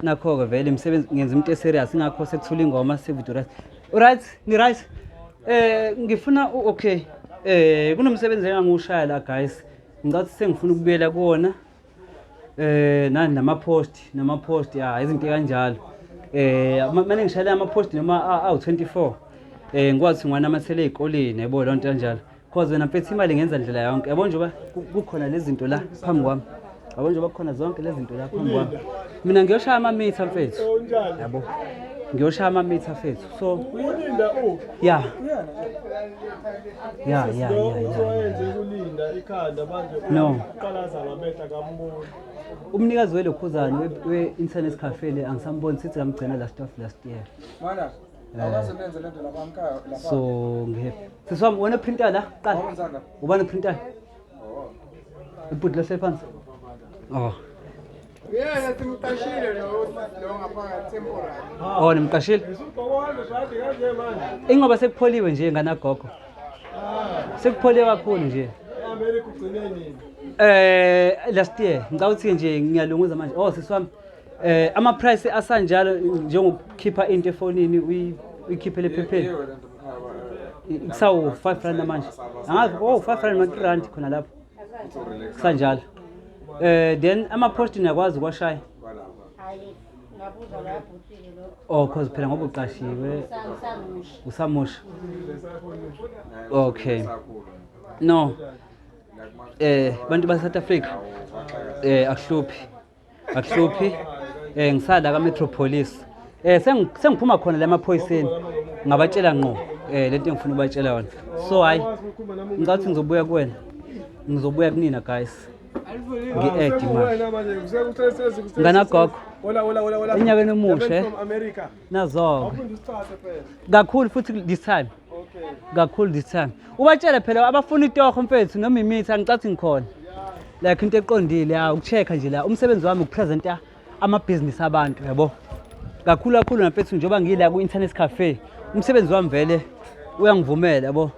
Nakho-ke vele imisebenzi ngenza into e-serious, ingakho sekuthula ingoma sevideo right. Right, ni right. Ngifuna okay. Kunomsebenzi engangiwushaya la guys. Ngicathi sengifuna ukubuyela kuwona. Nani nama-post ya izinto kanjalo. Mane ngishayela ama-post noma awu-24. Ngikwazi ukuthi ngiwanamathele ey'koleni yabo loo nto kanjalo. Cause wena mfethu imali ngenza ndlela yonke. Yabo njengoba kukhona lezi zinto la phambi kwami. Yabo njengoba kukhona zonke lezi zinto la phambi kwami. Mina ngiyoshaya amamitha mfethu. Yabo. Ngiyoshaya amamitha mfethu. So Ulinda u. yeah. Yeah, yeah, Lo yeah, uthi yeah. wayenze kulinda ikhanda manje No. uqalaza ngamehla kamboni. Umnikazi welokhuzana we-internet cafe le angisamboni sithi ngamgcina last of last year. Mana, awukaze nenze lento lapha mkhaya lapha. So ngihappy. Sisi wami wena printer la qala. Wawenzani lapha? Ubani printer? Oh. Ibhuti lehle phansi. Oh. Yena simqashile lo lo ngaphakathi temporary. Oh nimqashile. Usubhokwana shadi kanje manje. Ingoba sekupholiwe nje ngana gogo. Sekupholiwe kakhulu nje. eAmerica ugcine nini? Last year ngicabanga ukuthi nje ngiyalunguza manje. Oh sisi wami ama price asanjalo njengokukhipha into efonini uyikhiphele ephepheni. Yiyo lento mkhaya. Kusawu 5 rand manje. Angazi oh 5 rand ma 3 rand khona lapho. Kusanjalo. Then ama post niyakwazi ukwashaya. Hayi, ngabuza la bhutile lokho. Oh cause phela ngoba uqashiwe Ngisamusha. usamusha. Okay. No. Bantu ba South Africa akuhluphi. Akuhluphi. Ngisala ka Metropolis. Sengiphuma khona la emaphoyiseni. Ngabatshela ngqo lento engifuna ukubatshela yona. So hayi ngicathi ngizobuya kuwena. Ngizobuya kunina guys. Ngi-add imali. Wena manje kusekustress. Ngana gogo. Hola hola hola hola. Enyakeni omusha, eh? From America. Nazo. Awufunda usithathe phela. Kakhulu futhi this time. Okay. Kakhulu this time. Ubatshele phela abafuna itoho mfethu noma imithi angicathi ngikhona. Like into eqondile ya ukuchecka nje la umsebenzi wami ukupresenta amabhizinisi abantu yabo. Kakhulu kakhulu mfethu njengoba ngila ku internet cafe umsebenzi wami vele uyangivumela yabo.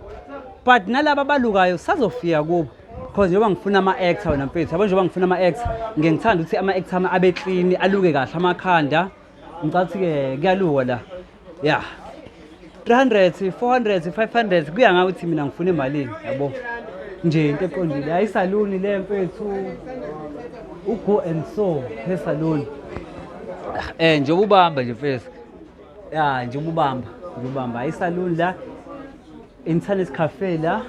But nalaba abalukayo sazofika kubo. Because njengoba ngifuna ama-actor wena mfethu yabo njengoba ngifuna ama-actor ngiye ngithanda ukuthi ama-actor ami abe clean aluke kahle amakhanda. Ngicathi-ke kuyaluka la. Yeah. 300, 400, 500 kuya ngawe ukuthi mina ngifuna imalini yabo. Nje into eqondile hayi saluni le mfethu. Ugo and so he salon. Nje ubamba nje mfethu. Ya nje ubamba, nje ubamba hayi saluni la. Internet cafe la.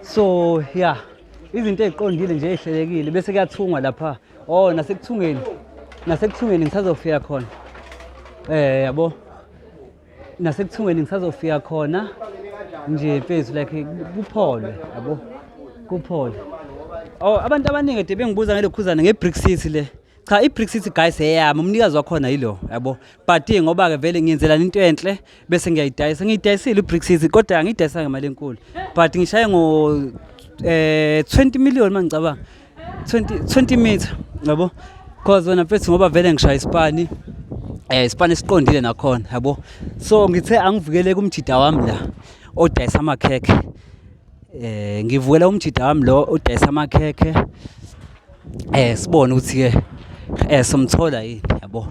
So yeah, izinto eziqondile nje ezihlelekile bese kuyathungwa lapha. Oh nasekuthungeni. Nasekuthungeni ngisazofika khona. Yabo. Nasekuthungeni ngisazofika khona nje mfethu like kupholwe yabo. Kupholwe. Oh abantu abaningi ede bengibuza ngelokhuzana ngeBrick City le. Cha iBrick City guys eyami umnikazi wakhona yilo yabo. But ngoba ke vele ngiyenzelana into enhle bese ngiyayidayisa. Ngiyidayisile iBrick City kodwa angiyidayisanga ngemali enkulu. But ngishaye ngo 20 million mangicabanga. 20 meter yabo. Cause wena mfethu ngoba vele ngishaya isipani. Isipani esiqondile nakhona yabo. So ngithe angivikele kumjida wami la odayisa amakhekhe. Ngivukela umjida wami lo odayisa amakhekhe. Sibone ukuthi ke somthola yini yabo.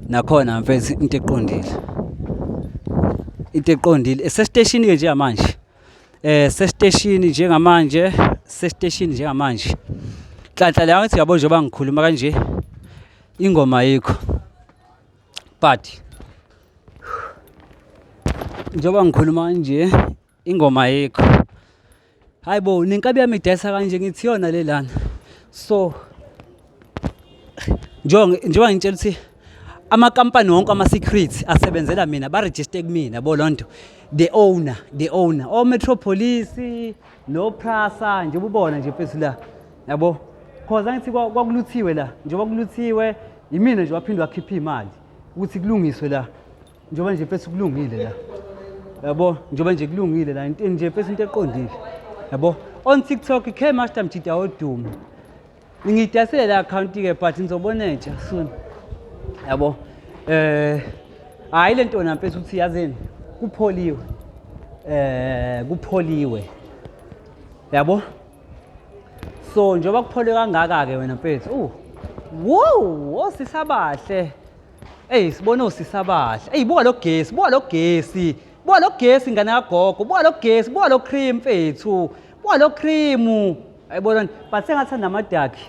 Nakhona mfethu into eqondile. Into eqondile esesiteshini ke njengamanje. Sesiteshini njengamanje, sesiteshini njengamanje. Nhlanhla la ngathi yabo njengoba ngikhuluma kanje ingoma ayikho. But njengoba ngikhuluma kanje ingoma ayikho. Hayibo nenkabi yami idayisa kanje ngithi yona le lana. So njengoba ngitshela ukuthi amakampani wonke ama-secrets asebenzela mina ba-register kumina yabo loo nto. The owner, the owner. O Metropolis, no Prasa nje ubona nje mfethu la. Yabo. Cause angithi kwakuluthiwe la. Njengoba kuluthiwe yimina nje waphinde wakhipha imali ukuthi kulungiswe la. Njengoba nje mfethu kulungile la. Yabo, njengoba nje kulungile la into nje mfethu into eqondile. Yabo. On TikTok K Master Mjida wodumo. Ngiyidayisile le account ke but ngizobona entsha soon. Yabo. Hayi le nto mfethu ukuthi yazini kupholiwe. Kupholiwe. Yabo. So njengoba kuphole kangaka ke wena mfethu. Wow, osisabahle. Ey, sibone osisabahle. Ey, buka lo gesi, buka lo gesi. Buka lo gesi ngane kagogo, buka lo gesi, buka lo cream mfethu. Buka lo cream. Ayibona, but sengathanda amadakhi.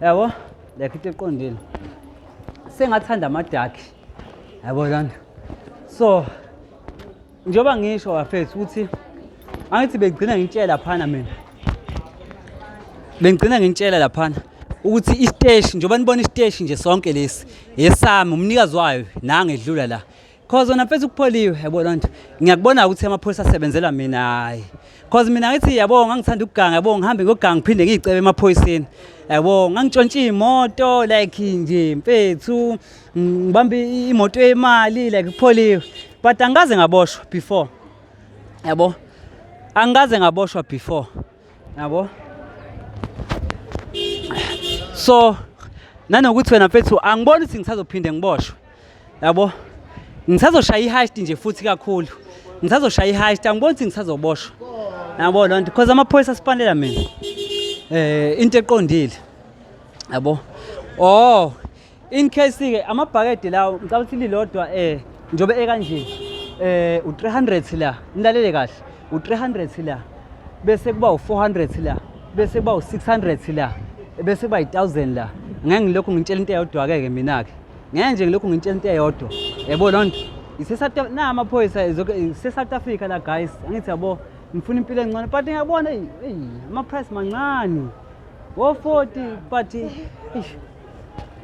Yabo? Like into eqondile. Sengathanda amadakhi. Yabo lana. So, njengoba ngisho bafethu ukuthi angithi bengigcina ngitshela phana mina. Bengigcina ngitshela laphana ukuthi isiteshi njengoba nibona isiteshi nje sonke lesi esami umnikazi wayo nange edlula la. Cause wena mfethu kupholiwe yabo loo nto. Ngiyakubona ukuthi amaphoyisa asebenzela mina hayi. Cause mina ngithi yabo ngangithanda ukuganga yabo ngihambe ngiyoganga ngiphinde ngiyicebe emaphoyiseni. Yabo ngangitshontsha imoto like nje mfethu ngibambe imoto yemali like kupholiwe. But angikaze ngaboshwa before. Yabo. Angikaze ngaboshwa before. Yabo. So nanokuthi wena mfethu angiboni ukuthi ngisazophinde ngiboshwe. Yabo. Ngisazoshaya i-heist nje futhi kakhulu. Ngisazoshaya i-heist angiboni ukuthi ngisazoboshwa. Yabo loo nto because amaphoyisa asipanela mina. Into eqondile. Yabo. Oh, in case ke amabhakede lawo ngicabanga ukuthi lilodwa njobe ekanje u300 la nilalele kahle u300 la bese kuba u400 la bese kuba u600 la bese kuba i1000 la. Ngeke ngilokhu ngitshela into eyodwa ke mina ke. Ngeke nje ngilokhu ngitshela into eyodwa. Yebo loo nto. Ise-South na amaphoyisa ise-South Africa la guys. Angithi yabo ngifuna impilo engcono but ngiyabona hey ama price mancane. Wo 40 but eish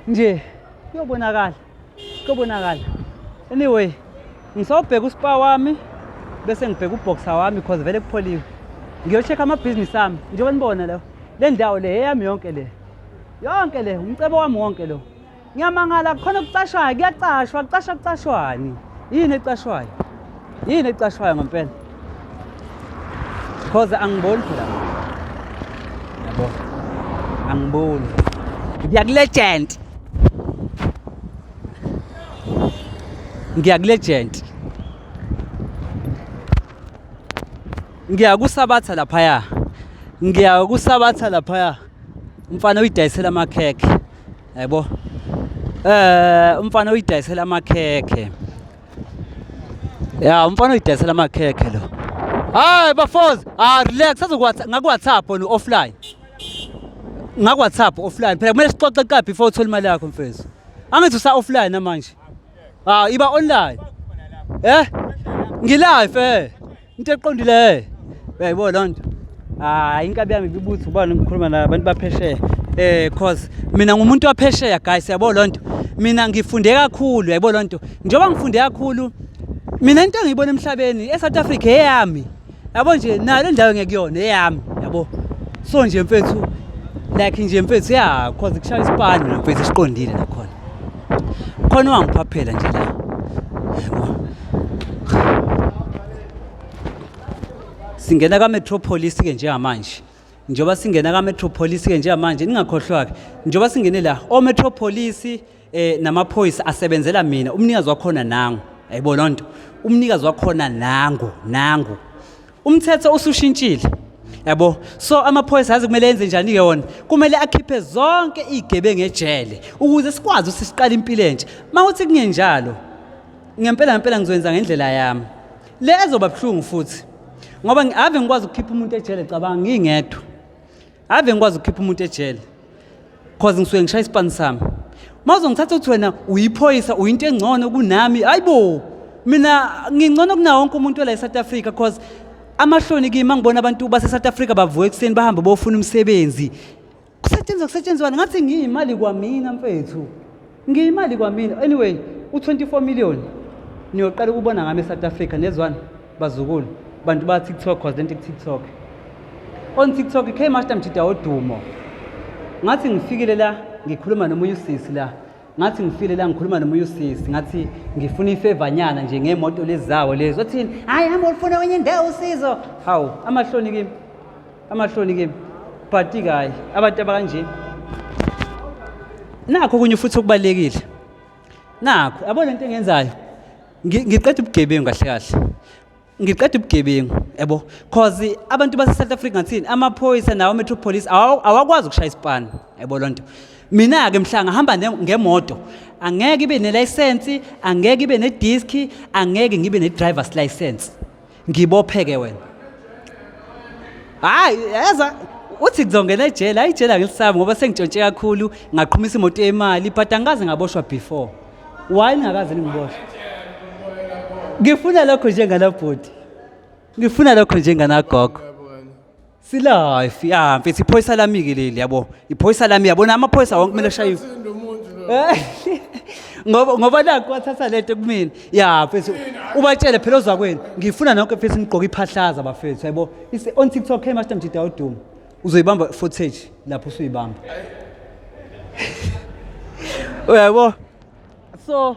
nje kuyobonakala. Kuyobonakala. Anyway, ngisawubheka uspa wami bese ngibheka uboxer wami because vele kupholiwe. Ngiyocheck amabhizinisi ami njengoba nibona la. Le ndawo le eyami yonke le. Yonke le umcebo wami wonke lo. Ngiyamangala khona kucashwayo kuyacashwa kucashwa kucashwani. Yini ecashwayo? Yini ecashwayo ngempela? Cause angiboni phela. Yabo. Angiboni. Ngiya ku legend. Ngiya ku legend. Ngiya kusabatha laphaya. Ngiya kusabatha laphaya. Umfana uyidayisela amakhekhe. Yabo. Umfana uyidayisela amakhekhe. Ya, umfana uyidayisela amakhekhe lo. Hayi bafozi, ah relax azoku ngaku WhatsApp on offline. Ngaku WhatsApp offline. Phela kumele sixoxe kuqala before uthole imali yakho mfethu. Angithi usa offline namanje. Ah, iba online. Eh? Ngilive. Into eqondile. Uyayibona loo nto. Hayi inkabi yami ibibuthi ubani ngikhuluma nabantu baphesheya. Cause mina ngumuntu waphesheya guys yabo loo nto. Mina ngifunde kakhulu yabo loo nto. Njengoba ngifunde kakhulu mina into engiyibona emhlabeni eSouth Africa eyami. Yabo nje nayo le ndawo ngekuyona eyami yabo. So nje mfethu like nje mfethu ya cause kushaya isipani mina mfethu esiqondile nakhona. Khona wangiphaphela nje la. Yabo. Singena ka-Metropolis ke njengamanje. Njengoba singena ka-Metropolis ke njengamanje ningakhohlwa ke. Njengoba singene la o-Metropolis namaphoyisa asebenzela mina umnikazi wakhona nangu. Yayibona loo nto. Umnikazi wakhona nangu nangu. Umthetho usushintshile. Yabo. So amaphoyisa azi kumele enze njani ke wona? Kumele akhiphe zonke izigebengu ejele ukuze sikwazi ukuthi siqale impilo entsha. Mawuthi kungenjalo ngempela ngempela ngizoyenza ngendlela yami. Le ezoba buhlungu futhi. Ngoba ave ngikwazi ukukhipha umuntu ejele cabanga ngingedwa. Ave ngikwazi ukukhipha umuntu ejele. Cause ngisuke ngishaya isipani sami. Mawuzongithatha uthi wena uyiphoyisa uyinto engcono kunami. Hayibo. Mina ngingcono kunawo wonke umuntu la eSouth Africa cause amahloni kimi mangibona abantu base South Africa bavuka ekuseni bahambe bofuna umsebenzi. Kusetshenzwa kusetshenzwana ngathi ngiyimali kwamina mfethu. Ngiyimali kwamina. Anyway, u24 million niyoqala ukubona ngami eSouth Africa nezwana bazukulu. Bantu ba TikTok cause lento TikTok. On TikTok K Master Mjida wodumo. Ngathi ngifikile la ngikhuluma nomunye usisi la. Ngathi ngifile la ngikhuluma nomunye usisi ngathi ngifuna ifevanyana nje ngemoto lezawo lezo. Wathini? Hayi hamba ufuna kwenye indawo usizo. Hawu, amahloni kimi. Amahloni kimi. But hayi abantu abakanje. Nakho kunye futhi okubalekile. Nakho yabo lento engiyenzayo. Ngiqeda ubugebengu kahle kahle. Ngiqeda ubugebengu yabo cause abantu base South Africa ngathini amaphoyisa nawo Metro Police awakwazi ukushaya isipani yabo lonto. Mina-ke mhla ngihamba ngemoto angeke ibe nelayisensi, angeke ibe nediski, angeke ngibe ne-driver's license. Ngibopheke wena. Hayi, yaza uthi ngizongena ejele, hayi ijele angilisabi ngoba sengitshontshe kakhulu, ngaqhumisa imoto yemali, but angikaze ngaboshwa before. Why ningakaze ningiboshwe? Ngifuna lokho njenganabhuti. Ngifuna lokho njenganagogo. Silife, ya mfethu iphoyisa lami ke leli yabo. Iphoyisa lami yabona amaphoyisa wonke kumele ashayiwe. Eh, ngoba nakho wathatha lento kumina. Ya mfethu ubatshele phela ozakwenu. Ngifuna nonke mfethu nigqoke iphahlaza bafethu yabo. Ise on TikTok hey Master Mjida udumo. Uzoyibamba footage lapho usuyibamba. Uyabo? So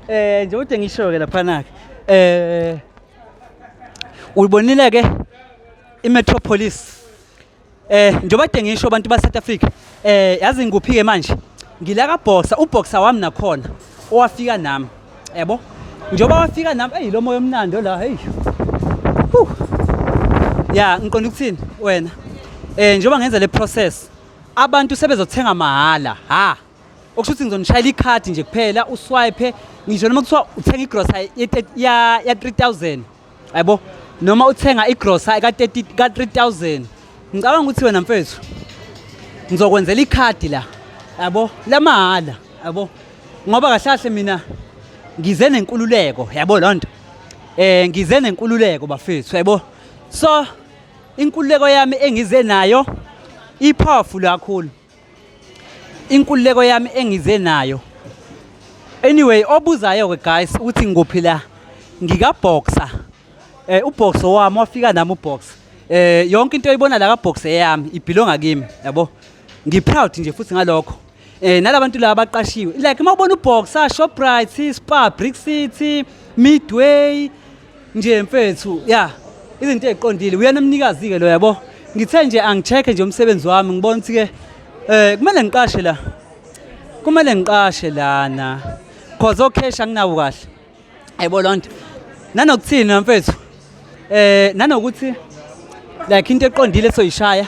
eh nje ngisho ke lapha na ke. Eh ulibonile ke iMetropolis. Njengoba kade ngisho abantu ba South Africa, yazi ngikuphi ke manje? Ngila ka Boxer, uBoxer wami nakhona owafika nami. Yabo? Njengoba wafika nami, hey lo moya omnandi la, hey. Huh. Ya, ngiqonda ukuthini wena? Njengoba ngenza le process, abantu sebezothenga mahala, ha. Okusho ukuthi ngizonishayela ikhadi nje kuphela, uswipe, ngisho noma kuthiwa uthenga igrosa ya 3000. Yabo? Noma uthenga igrosa ka 30 ka 3000. Ngicabanga ukuthi wena mfethu ngizokwenzela ikhadi la. Yabo? Lamahhala, yabo? Ngoba kahle kahle mina ngize nenkululeko, yabo lonto. Ngize nenkululeko bafethu, yabo? So inkululeko yami engize nayo ipowerful kakhulu. Inkululeko yami engize nayo. Anyway, obuzayo ke guys ukuthi ngikuphi la, ngika Boxer. UBoxer wami wafika nami uBoxer. Yonke into oyibona la ka Boxer eyami, ibelonga kimi, yabo. Ngi proud nje futhi ngalokho. Nalabantu laba abaqashiwe. Like uma ubona uBoxer, Shoprite, Spar, Brick City, Midway nje mfethu, ya izinto eziqondile. Uyena umnikazi ke lo yabo. Ngithe nje angicheck nje umsebenzi wami ngibona ukuthi ke kumele ngiqashe la. Kumele ngiqashe lana. Cause ocash anginawo kahle. Ayibo lonto. Nanokuthini mfethu? Nanokuthi like into eqondile soyishaya.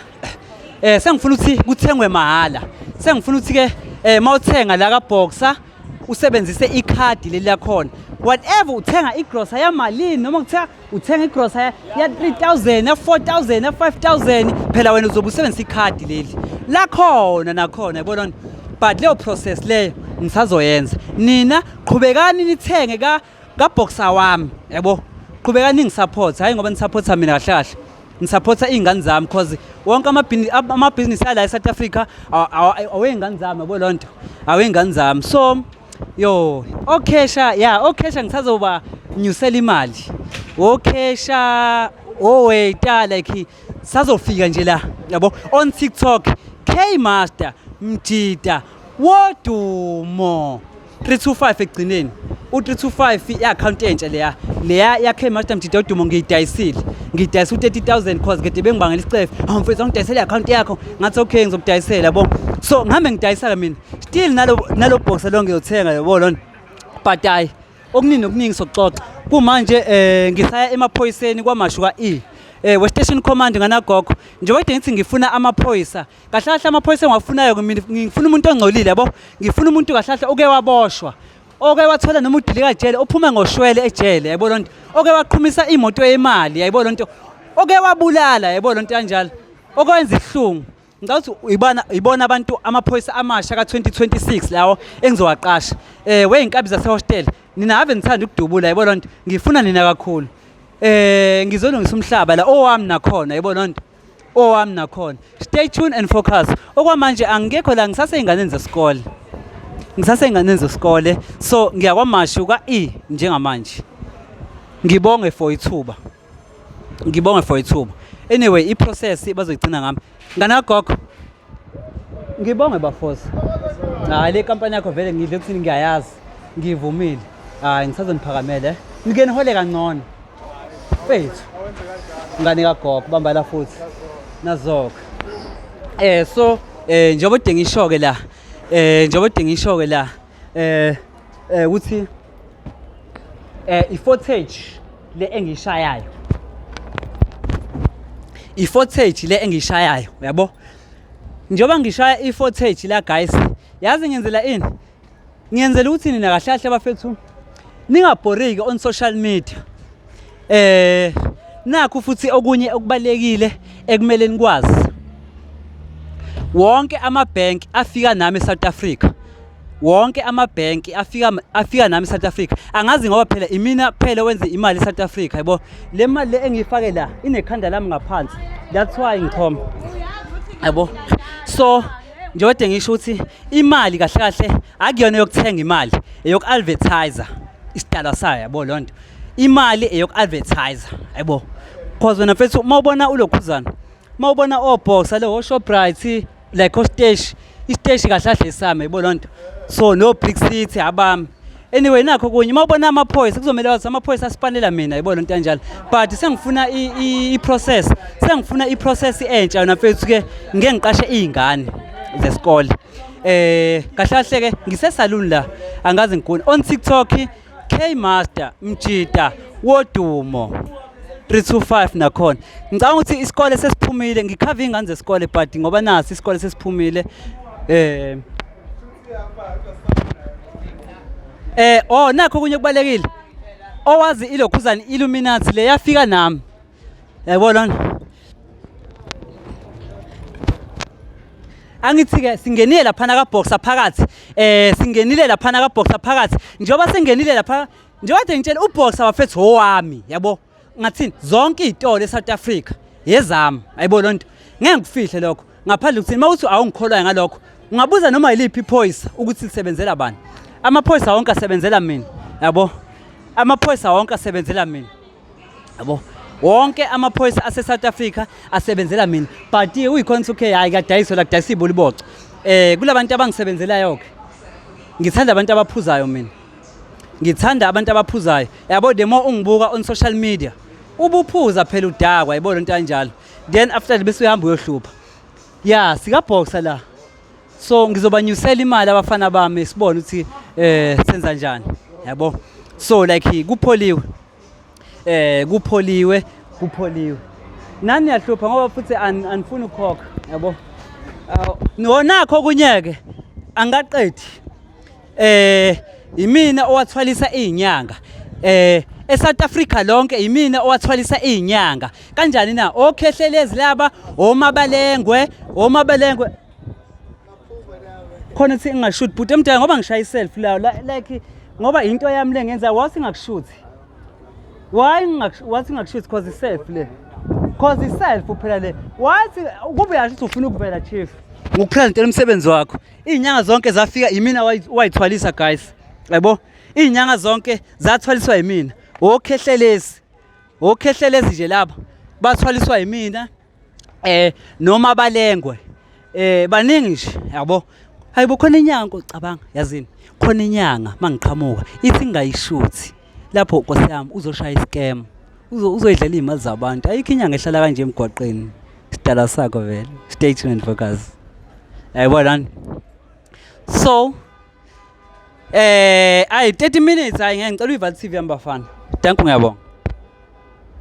Sengifuna ukuthi kuthengwe mahala. Sengifuna ukuthi ke mawuthenga la ka Boxer usebenzise ikhadi leli lakhona. Whatever uthenga igrosa yamalini noma kuthiwa uthenga igrosa ya 3000, ya 4000, ya 5000, phela wena uzobe usebenzisa ikhadi leli lakhona nakhona, yabona. But leyo process leyo ngisazoyenza. Nina qhubekani nithenge ka Boxer wami, yabo. Qhubekani ningisupport, hayi ngoba nisupporta mina kahle kahle. Nisupporta izingane zami cause wonke amabhizinisi ala eSouth Africa aweyingane zami, yabo lonto. Aweyingane zami. So yo, okhesha, ya, okhesha ngisazoba nyusela imali. Okhesha, owaiter like sazofika nje la, yabo. On TikTok K Master Mjida Wodumo 325 ekugcineni. U325 i-account entsha leya. Leya ya K Master Mjida Wodumo ngiyidayisile. Ngiyidayisa u30000 cause kade bengibangela isicefe. Hawu mfethu angidayisele i-account yakho. Ngathi okay ngizokudayisela yabo. So ngihambe ngidayisa ke mina. Still nalo box lo ngiyothenga yabo lona. But hayi okuningi nokuningi sokuxoxa. Kumanje ngisaya emaphoyiseni kwaMashu ka-E. We station command nganagogo. Njengoba kade ngithi ngifuna amaphoyisa. Kahle kahle amaphoyisa engiwafunayo mina ngifuna umuntu ongcolile yabo. Ngifuna umuntu kahle kahle oke waboshwa. Oke wathola noma udilika ejele, ophume ngoshwele ejele, yabo lonto. Oke waqhumisa imoto yemali, yabo lonto. Oke wabulala, yabo lonto kanjalo. Okwenza ihlungu. Ngicabanga ukuthi ibona abantu amaphoyisa amasha ka-2026 lawo engizowaqasha. Weyinkabi zasehostel, nina ave nithanda ukudubula, yabo lonto. Ngifuna nina kakhulu. Ngizolungisa umhlaba la owami nakhona, yabo lonto. Owami nakhona. Stay tuned and focus. Okwamanje angikekho la, ngisaseyinganeni zesikole. Ngisaseyinganeni zesikole. So ngiya kwaMashu ka-E njengamanje. Ngibonge for ithuba. Ngibonge for ithuba. Anyway, i-process bazoyigcina ngami. Ngane kagogo. Ngibonge bafosi. Hayi le company yakho vele ngidle ukuthini ngiyayazi. Ngivumile. Hayi ngisazoniphakamela. Nike nihole kangcono. Mfethu. Ngane kagogo bamba la futhi. Nazoke. So njengoba kade ngisho ke la. Njengoba kade ngisho ke la. Ukuthi i-footage le engishayayo. I-footage le engishayayo, uyabo? Njengoba ngishaya i-footage la guys, Yazi ngenzela ini? Ngiyenzela ukuthi nina kahle kahle bafethu ningabhoreki on social media. Eh nakho futhi okunye okubalekile ekumele nikwazi. Wonke amabhenki afika nami eSouth Africa. Wonke amabhenki afika afika nami eSouth Africa. Angazi ngoba phela imina kuphela wenze imali eSouth Africa yabo. Le mali le engiyifake la inekhanda lami ngaphansi. That's why ngichoma. Yabo. So njengoba ngisho ukuthi imali kahle kahle akuyona yokuthenga imali, eyoku-advertise isidalwa sayo yabo lonto. Imali eyoku-advertise yabo. Cause wena mfethu uma ubona ulokhuzana, uma ubona oBoxer lo oShoprite like oSteshi, isiteshi kahle kahle esami yabo lonto. So no Big City abami. Anyway nakho kunye uma ubona amaphoyisa kuzomele wazi amaphoyisa asipanela mina yabo lonto kanjalo. But sengifuna i-process, sengifuna i-process entsha yona mfethu ke ngeke ngiqashe izingane zesikole. Eh kahle kahle ke ngisesaluni la angazi ngiguna on TikTok K Master Mjita wodumo 325 nakhona. Ngicabanga ukuthi isikole sesiphumile ngikhava izingane zesikole but ngoba nasi isikole sesiphumile eh Eh oh nakho kunye kubalekile. Owazi ilokhuzana Illuminati le yafika nami. Yabo lona. Angithi ke singenile laphana ka boxer phakathi. Eh singenile laphana ka boxer phakathi. Njengoba sengenile lapha njengoba kade ngitshela uboxer bafethu owami yabo. Ngathini zonke izitolo eSouth Africa yezami. Ayibo lonto. Ngeke ngikufihle lokho. Ngaphandle ukuthi uma uthi awungikholwayo ngalokho ungabuza noma yiliphi iphoyisa ukuthi lisebenzela bani. Amaphoyisa wonke asebenzela mina. Yabo. Amaphoyisa wonke asebenzela mina. Yabo. Wonke amaphoyisa ase-South Africa asebenzela mina. But uyikhona ukuthi okay hayi kuyadayiswa la kudayisa iboliboco. Eh kulabantu abangisebenzelayo ke. Ngithanda abantu abaphuzayo mina. Ngithanda abantu abaphuzayo. Yabo the more ungibuka on social media ubuphuza phela udakwa yabo lento kanjalo. Then after bese uyahamba uyohlupha. Yeah, sika boxer la. So ngizobanyusela imali abafana bami sibone ukuthi eh senza njani. Yabo. So like kupholiwe. Eh kupholiwe, kupholiwe. Nani niyahlupha ngoba futhi anifuni ukukhokha, yabo. No nakho kunyeke angaqedi. Eh imina owathwalisa izinyanga. Eh eSouth Africa lonke imina owathwalisa izinyanga. Kanjani na? Okhehlelezi laba, omabalengwe, omabalengwe. Khona ukuthi ngingashoot bhuti emdala ngoba ngishaya iself la like ngoba into yami le ngenza wathi ngakushoot. Why wathi ngakushoot cause iself le. Cause iself phela le. Wathi kube yasho ukuthi ufuna ukuvela chief. Ngokupresentela umsebenzi wakho. Izinyanga zonke zafika imina wayithwalisa guys. Yabo? Izinyanga zonke zathwaliswa yimina. Okhehlelezi. Okhehlelezi nje laba bathwaliswa yimina. Eh noma balengwe. Eh baningi nje yabo. Hayibo khona inyanga ucabanga yazini. Khona inyanga mangiqhamuka ithi ngingayishuthi. Lapho Nkosi yami uzoshaya iscam. Uzoyidlela izimali zabantu. Ayikho inyanga ehlala kanje emgwaqeni. Sidala sakho vele. Stay tuned focus. Yayibona lana. So eh ayi 30 minutes hayi ngeke ngicela uyivale TV yami bafana. Thank you ngiyabonga.